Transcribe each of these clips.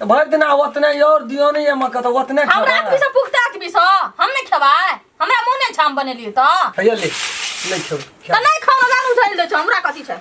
तऽ भरि दिना ओतने और दियो नहीं एमे तऽ ओतने हमरा आदमी से पुख्ता आदमी से हम नहीं खेबै, हमरा मुंह नहीं छाम बनेलिए त। हैया ले, नहीं खेबै। त नहीं खाना दारू झेल दे छौ, हमरा कथी छै?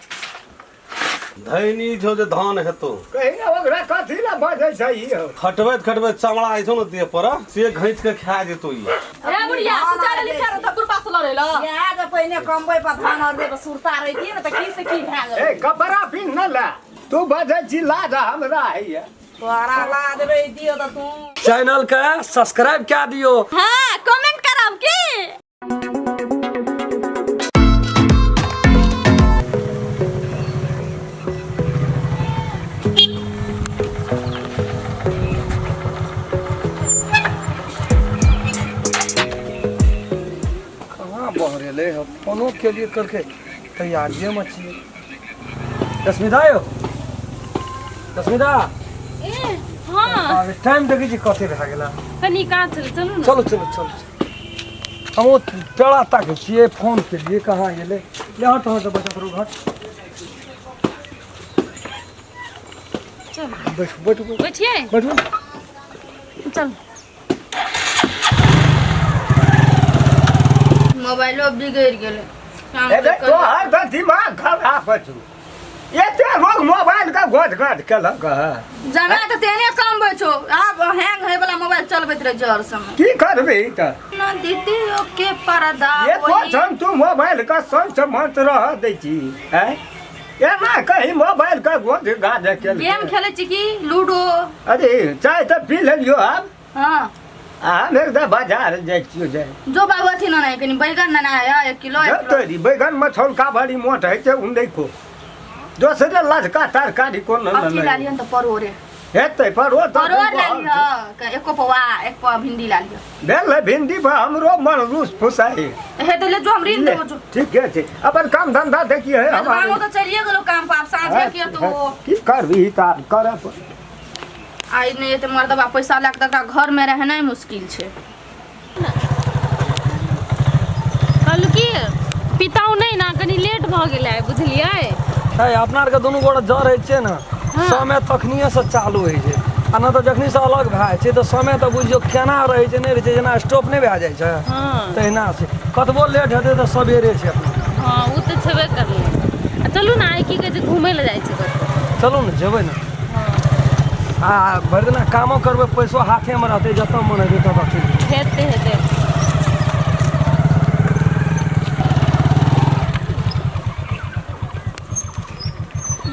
धैनी छौ जे धान हेतौ। कही ना ओकरा कथी ला बजै छै ई हौ? खटबैत खटबैत चमड़ा होइ छौ ने देह पर, से घैंच के खा जेतौ ई। हे बुढ़िया, तू चारे लिखा रह त कुरपा से लड़े ल। इएह जे पहिने कमबै पर धान और देब सुरता रहितियै ने तऽ की से की भए गेलै। ए कपड़ा पिन्ह न ला, तू बजै छी लाज हमरा होइए। तोरा लाज रहि दियौ तऽ तू चैनल के सब्सक्राइब कए दियो। हाँ, कमेंट करब की? कहाँ बहरेले है? फोनो के लिए करके तैयारिये में छियै। रश्मिता यो, रश्मिता। ए हाँ। अरे टाइम देखै छी कते भए गेला। कनी काज छलै, चलू ने। चलू चलू चलू। हम ओ पेड़ा ताकै छियै, फोन केलियै, कहाँ गेलै? ले हट हट, बच्चा करू हट। चल। बैठू बैठू। बैठिए। बैठू। चल। मोबाइलो बिगड़ि गेलै। ए बे, तोहर तऽ दिमाग खराब छौ, एते लोग मोबाइल के गोद गोद केलक हँ। जना तऽ तेने कमबै छौ, आब हैंग होय वाला मोबाइल चलबैत रहै छै हर समय। की करबी तऽ? ना दीदी के पर्दा। एको क्षण तू मोबाइल के संग मत रह दै छी हैं, एना कहीं मोबाइल के गोद गाज केलकै। गेम खेलै छी की लूडो? अरे चाय तऽ पी लेलियो आब। हाँ। आ हम एकदम बाजार जाइ छियो जाय। जो बाबू अथी ना नहीं, कनी बैगन ना है 1 किलो, एक जब किलो। तोरी बैगन में छौलका बड़ी मोट है छै, उन देखो दोसरे लजका तरकारी कोन न अथी ला लियन त परोरे। हेतै परोर तऽ परोर ला लियो, एको पौआ, एक पौआ भिंडी ला लियो। भेल है भिंडी पर हमरो मन रूस फुसाई। हे तऽ ले जो, हम ऋण देबो जो। ठीके छै, अपन काम धंधा देखिए है। हमारे तो चलिए गेलो काम पर, आब साँझे के तो की करबी तऽ करऽ पर। आइ नहि एते मर्दबा पैसा लए कऽ तकरा घरमे रहनाइ मुश्किल छै। कहलहुँ कि पिताउ नहि ने, कनि लेट भऽ गेलै बुझलियै। है अपना आरके दुनू गोटा जर होइ छै ने, समय तखनिए से चालू होइ छै, आ नहि तऽ जखनी से अलग भए जाइ छै तऽ समय तऽ बुझियौ केना रहै छै नहि रहै छै, जेना स्टॉप नहि भए जाइ छै तहिना छै। कतबो लेट हेतै तऽ सवेरे छै अपना। हँ ओ तऽ छेबे करलै। आ चलू ने, आइ की कहै छै घूमै लए जाइ छै कतहु। चलू ने, जेबै ने। आ भरि दिना कामो करबै, पैसो हाथेमे रहतै, जतऽ मन हेतै ततऽ चलि जेबै। हेतै हेतै।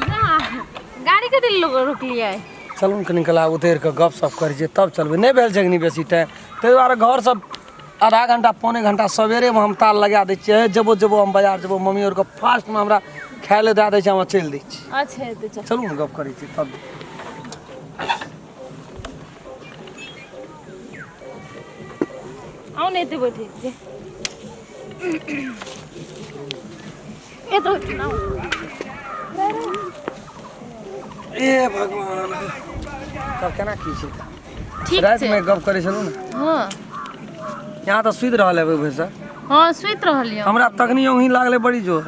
जा, गाड़ी कथी लए लोक रोकलियै? चलू ने, कनि कला उतरि कऽ गप सप करै छियै तब चलबै। नहि भेल छै कनि बेसी टाइम, ताहि दुआरे घरसँ आधा घंटा पौने घंटा सवेरेमे हम ताल लगा दै छियै, हे जेबो जेबो हम बाजार जेबो। मम्मी आरके फास्टमे हमरा खाय लए दए दै छै, हम चलि दै छी। अच्छा हेतै, चल। चलू ने, गप करै छी तब। आउ ने, एते बैठे छियै। एतऽ आउ। ए भगवान, तब केना की छै? ठीक छै। रातिमे गप करै छलहुँ ने? हाँ। यहाँ तऽ सुति रहल हेबै भैंसा। हाँ, सुति रहल यऽ। हमरा तखनी ओंघी लागलै बड़ी जोर,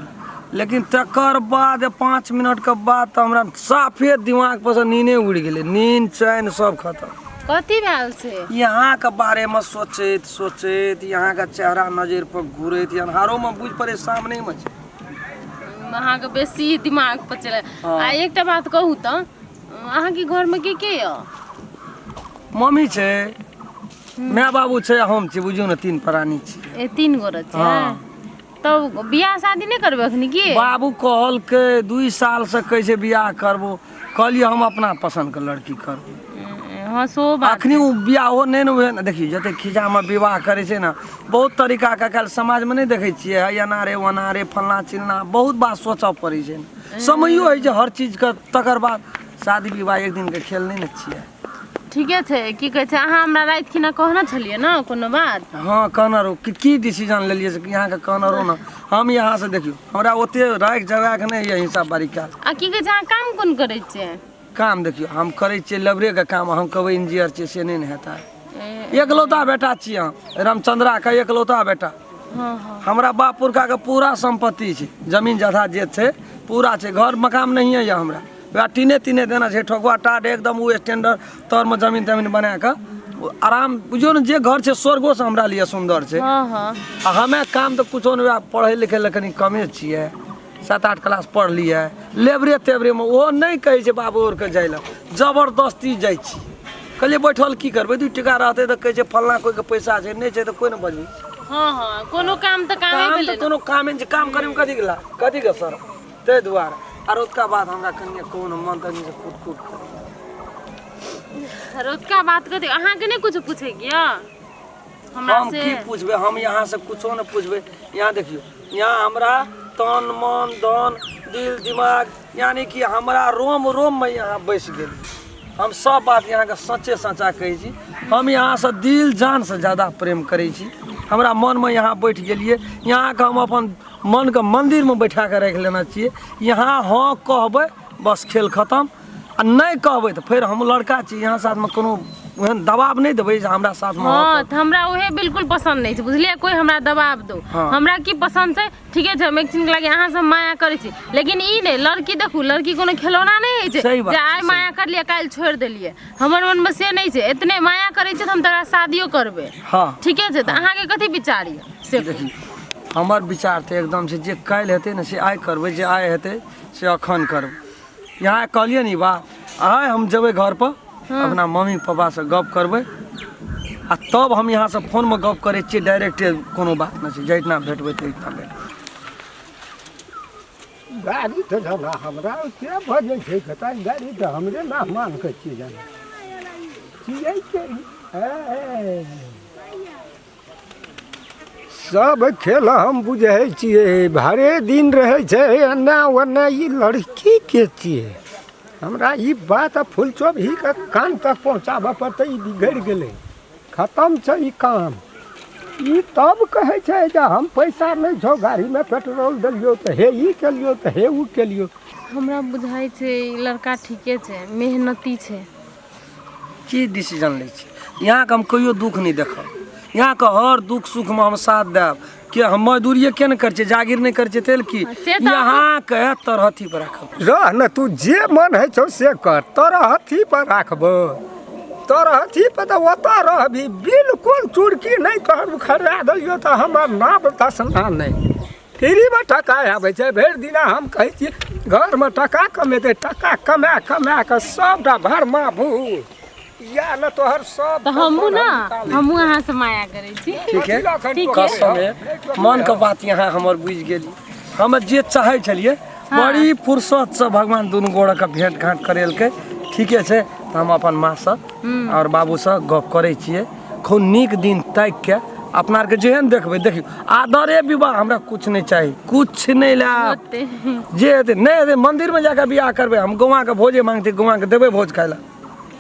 लेकिन तकर बाद 5 मिनटके बाद तऽ हमरा साफे दिमाग पर से नीने उड़ि गेलै, नींद चैन सब खतम। कथी भेल छै? यहाँके बारेमे सोचैत सोचैत यहाँके चेहरा नजरि पर घुरैत अन्हारोमे बुझि पड़ै सामनेमे छै। अहाँके बेसी दिमाग पर चले। हाँ। आ एकटा बात कहू तऽ, अहाँके घरमे के के यऽ? मम्मी छै, माय बाबू छै, हम छी, बुझियौ ने 3 प्राणी छी। ए 3 गोरे छै? हाँ। तब बियाह शादी नहि करबै अखनी की? बाबू कहलकै 2 साल से कहै छै बियाह करबो, कहलियै हम अपना पसन्द के लड़की करबो। हाँ सो बात। अखनी ओ बियाहो नहि ने भेल। देखियौ जते खिजामे विवाह करै छै ने, बहुत तरीकाके काल्हि समाजमे नहि देखै छियै, है एना रे ओना रे फल्लाँ चिल्लाँ, बहुत बात सोचऽ पड़ै छै, समयो होइ छै हर चीजके, तकर बाद शादी विवाह एक दिनके खेल नहि ने छियै। ठीके छै। की कहै छै, अहाँ हमरा राति खिना कहने छलियै ने कोनो बात? हाँ कहने रहू कि की डिसीजन लेलियै से अहाँके कहने रहू ने। हम यहाँ से देखियौ हमरा ओते राखि जगाके नहि यऽ हिसाब बारी काज। आ की कहै छै, अहाँ काम कोन करै छियै? काम देखियौ हम करै छियै लेबरेके काम, हम कहबै इंजीनियर छियै से नहि ने हेतै। एकलौता बेटा छियै हम, रामचंद्राके एकलौता बेटा। हाँ हाँ। हमरा बाप पुरखाके पूरा सम्पत्ति छै, जमीन जथा जे छै पूरा छै, घर मकान नहिए यऽ हमरा, वएह टीने तीने देना छै ठोकुआ टाट एकदम ओ स्टैंडर्ड तरमे जमीन तमीन बना कऽ आराम बुझियौ ने जे घर छै स्वर्गोसँ हमरा लिए सुन्दर छै। हँ हँ। आ हमे काम तऽ कुछो नहि, वएह पढ़ै लिखै लए कनि कमे छियै, 7-8 क्लास पढ़लियै, लेबरे तेबरेमे ओहो नहि कहै छै बाबू आओरके जाइ लए, जबरदस्ती जाइ छी। कहलियै बैठल की करबै, 2 टका रहतै तऽ कहै छै फल्लाँ कोइके पैसा छै, नहि छै तऽ कोइ नहि बजबै छै। हँ हँ, कोनो काम तऽ कामे काम भेलै तऽ ने। कोनो कामे नहि छै, काम करैमे कथीके लाज, कथीके शरम, ताहि दुआरे। आर ओतुका बात हमरा कनिए कोन मन तनी कूट कूट करै। रौतका बात कथी अहाँके नहि कुछो पूछैके यऽ हमरा हम से? की पूछबै, हम यहाँ से कुछो नहि पूछबै। यहाँ देखियौ, यहाँ हमरा तन मन धन दिल दिमाग यानी कि हमरा रोम रोममे यहाँ बसि गेल। हम सब बात यहाँके सच्चे सच्चा कहै छी, हम यहाँसँ दिल जानसँ ज्यादा प्रेम करै छी। हमरा मनमे यहाँ बैठ गेलियै, यहाँके हम अपन मनके मन्दिरमे बैठा कऽ राखि लेने छियै। यहाँ हँ कहबै बस खेल खतम, आ नहि कहबै तऽ फेर हम लड़का छी, यहाँ साथमे कोनो ओहन दबाव नहि देबै जे हमरा साथमे हँ। तऽ हमरा उहे बिल्कुल पसन्द नहि छै, बुझलियै? कोइ हमरा दबाव दो। हँ। हमरा की पसन्द छै, ठीके छै, हम एक चीज लागी अहाँ सब माया करै छी, लेकिन ई नहि लड़की देखू, लड़की कोनो खेलौना नहि होइ छै सही बात जे छै, आइ सही। माया करलियै काल्हि छोड़ि देलियै। हमर मनमे से नहि छै, एतने माया करै छै तऽ हम तोरा शादियो करबै। हँ ठीके छै, तऽ अहाँके कथी विचार यऽ से कहू। देखी, हमर विचार तऽ एकदम छै जे काल्हि हेतै ने से आइ करबै, जे आइ हेतै से अखन करबै। यहाँ कहलियै ने ई बात, आइ हम जेबै घरपर, अपना मम्मी पापासँ गप करबै, आ तब हम यहाँसँ फोनमे गप करै छियै, डायरेक्टे कोनो बात नहि छै, जहिना भेटबै तहिना भेटबै। गाड़ी तऽ जाना हमरा के बजै छै कतऽ, गाड़ी तऽ हमरे ना मान के छियै जाना छियै के। ए, सब खेल हम बुझै छियै, भरे दिन रहै छै एन्ने ओन्ने। ई लड़की के छियै, हमरा ई बात फुलचोभीके कान तक पहुँचाबऽ पड़तै। ई बिगड़ि गेलै, खतम छै ई काम। ई तब कहै छै जे हम पैसा नहि छौ, गाड़ीमे पेट्रोल देलियौ तऽ हे ई केलियौ तऽ हे ओ केलियौ। हमरा बुझाइ छै ई लड़का ठीके छै, मेहनती छै। की डिसीजन लै छी, यहाँके हम कहियो दुःख नहि देखब, यहाँके हर दुःख सुखमे हम साथ देब। के हम मजदूरिए के नहि करै छियै, जागीर नहि करै छियै, तेल की से तऽ यहाँके तरहथी पर राखब। रह ने तू, जे मन होइ छौ से कर, तरहथी पर राखबो, तरहथी पर तऽ ओतऽ रहबी बिल्कुल चुरकी नहि तोहर उखड़ा देलियौ तऽ हमर नाम तसना नहि। फ्रीमे टका आबै छै भरि दिना, हम कहै छियै घरमे टका कमेतै, टका कमा कमा कऽ सबटा भरमा भूर या ने तोहर सब। तऽ हमहूँ ने हमहूँ अहाँसँ माया करै छी। ठीक है, ठीक है। कसम है, मनके बात यहाँ हमर बुझि गेली। हम जे चाहै छलियै बड़ी फुर्सतसँ भगवान दुनू गोड़के भेँट घाँट करेलकै। ठीके छै, तऽ हम अपन माँसँ आओर बाबूसँ गप करै छियै, खूब नीक दिन ताकिके अपना आरके जेहन देखबै। देखियौ, आदरे विवाह हमरा कुछ नहि चाही, कुछ नहि लायब। होतै जे हेतै नहि हेतै, मन्दिरमे जाकऽ बियाह करबै हम, गौआँके भोजे माँगतै, गौआँके देबै भोज खाइ लए।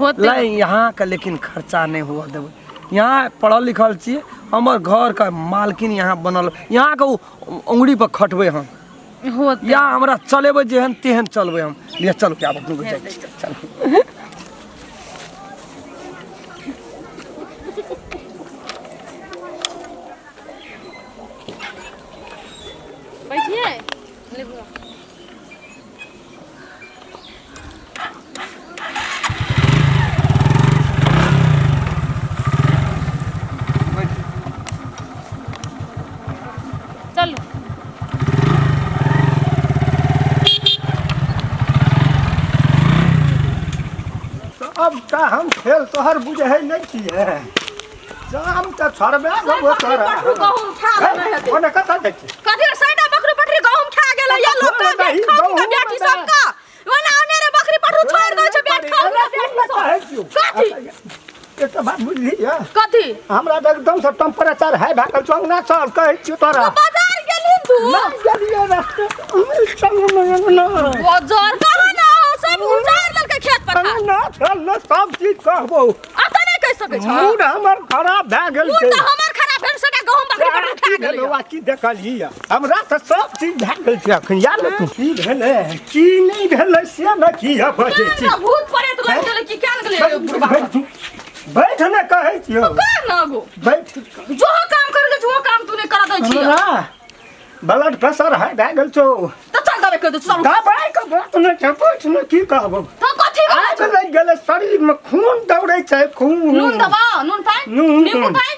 होतै लै यहाँके लेकिन खर्चा नहि हुअ देबै। यहाँ पढ़ल लिखल छियै, हमर घरके मालकिन यहाँ बनल, यहाँके ओ उंगरी पर खटबै हम। होतै या हमरा चलेबै जेहन तेहन चलबै हम। लिअ चलू, आब अपनो जाइ छी, चलू। बैठिए लेबू। चलू। अब तऽ हम खेल तोहर बुझै नहि छियै, जाम तऽ छोड़बे देबो तोरा। पटरू गहूम खा लेने हेतै। ओने कतऽ जाइ छी? कथी रे, सैटा बकरी पटरी गहूम खा गेलै या लोक के नहीं, बेट खाउ गहूम के बेटी तऽ- सबके ओना ओने रे बकरी पटरू छोड़ि दै छै, बेट खाउ के बेटी सब। कहै छियौ। कथी? एकटा बात बुझली यऽ? कथी? हमरा तऽ एकदम से टेम्परेचर हाई भए गेल छौ, अंगना चल कहै छियौ तोरा। बाजार गेलहिन तू? नहि गेलियै, रास्ते चल ना, बाजार कहाँ ना हो, सब उजाड़ देलकै खेत पथार। अंगना चल ने, सब चीज कहबौ। अतऽ नहि कहि सकै छौ। मूड हमर खराब भए गेल मूड छै। तऽ हमर खराब भेल, सभटा गहूम बकरी पटरू की खा गेलै। भेलौ आ की देखलही यऽ? हमरा तऽ सब चीज भए गेल छै अखन, या ने तू की भेलै की नहि भेलै से ने की बजै छी। हमरा भूत प्रेत लागि गेलै की केन गेलै बुढ़बा? बैठ बैठ ने कहै छियौ। कह न गो। बैठ। जो काम कर दे, जो काम तू नहीं करा दै छी। हमरा ब्लड प्रेशर हाई भए गेल छौ। तऽ चल दबाई कर दे चल। दबाई के बात नहि छै, पूछ ने की कहबो। तो कथी आग कहै छौ? लागि गेलै शरीर में, खून दौड़ै छै खून। नून दबाओ, नून पानि। नून। नींबू पानि।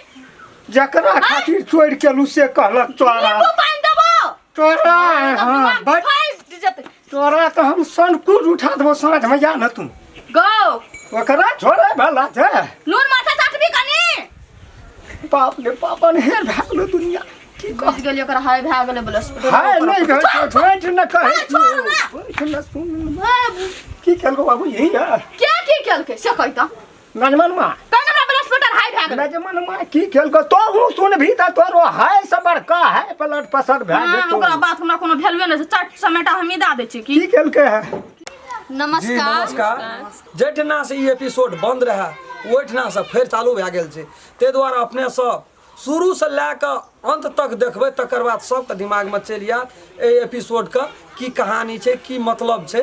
जकरा खातिर चोरि केलू से कहलक चोरा। नींबू पानि दबाओ। चोरा, हाँ बट फंस जेतै। तोरा तऽ हम सनकुर उठा देबो साँझ में, जा न तू। गो। ओकरा छोड़े भला छै। नून माथा चाटबी कनी। बाप रे बाप, अनहेर भए गेलो दुनिया, की कह। बुझि गेलियै, ओकरा हाय भए गेलै ब्लस। हाय नहि भेल छौ, झूठ न कहै। छोड़ ना। झूठ न सुन, की केलको बाबू यही है? के की केलकै से कहि तऽ। नजमन माँ। कहि हमरा ब्लस पटर हाय भए गेलै। नजमन माँ की केलको, तो सुन भी तऽ तोरो हाय से बड़का हाय पलट पसर भए हाँ, जेतौ। ओकरा बात हमरा कोनो वैल्यूए नहि छै, चट समेटा हमही दए दै छियै की। की केलकै है? जी। नमस्कार। नमस्कार। जाहिठिना से ई एपिसोड बंद रहए, ओहिठिना से फेर चालू भए गेल छै। ताहि दुआरे अपने सब शुरूसँ लए कऽ अन्त तक देखबै, तकर बाद सबके दिमागमे चलि आयत एहि एपिसोडके की कहानी छै, की मतलब छै,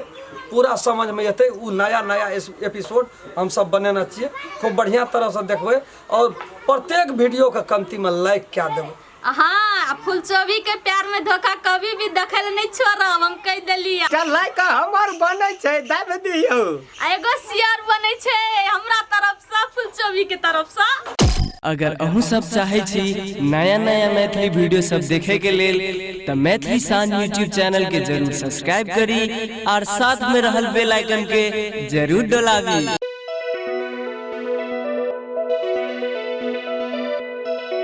पूरा समझमे एतै। ओ नया नया एपिसोड हमसब बनेने छियै, खूब बढ़िआँ तरहसँ देखबै आओर प्रत्येक वीडियोके कमतीमे लाइक कए देबै। हाँ, फुलचोबी के प्यार में धोखा कभी भी दखल नहीं छोड़ब, हम कह देलियै। चल लाइक हमर बनै छै, दाबि दियौ। आ एगो शेयर बनै छै हमरा तरफ से, फुलचोबी के तरफ से। अगर अहूँ सब चाहै छी नया नया मैथिली वीडियो सब देखे के लेल तऽ मैथिली शान यूट्यूब चैनल के जरूर सब्सक्राइब करी और साथ में रहल बेल आइकन के जरूर डोलाबी।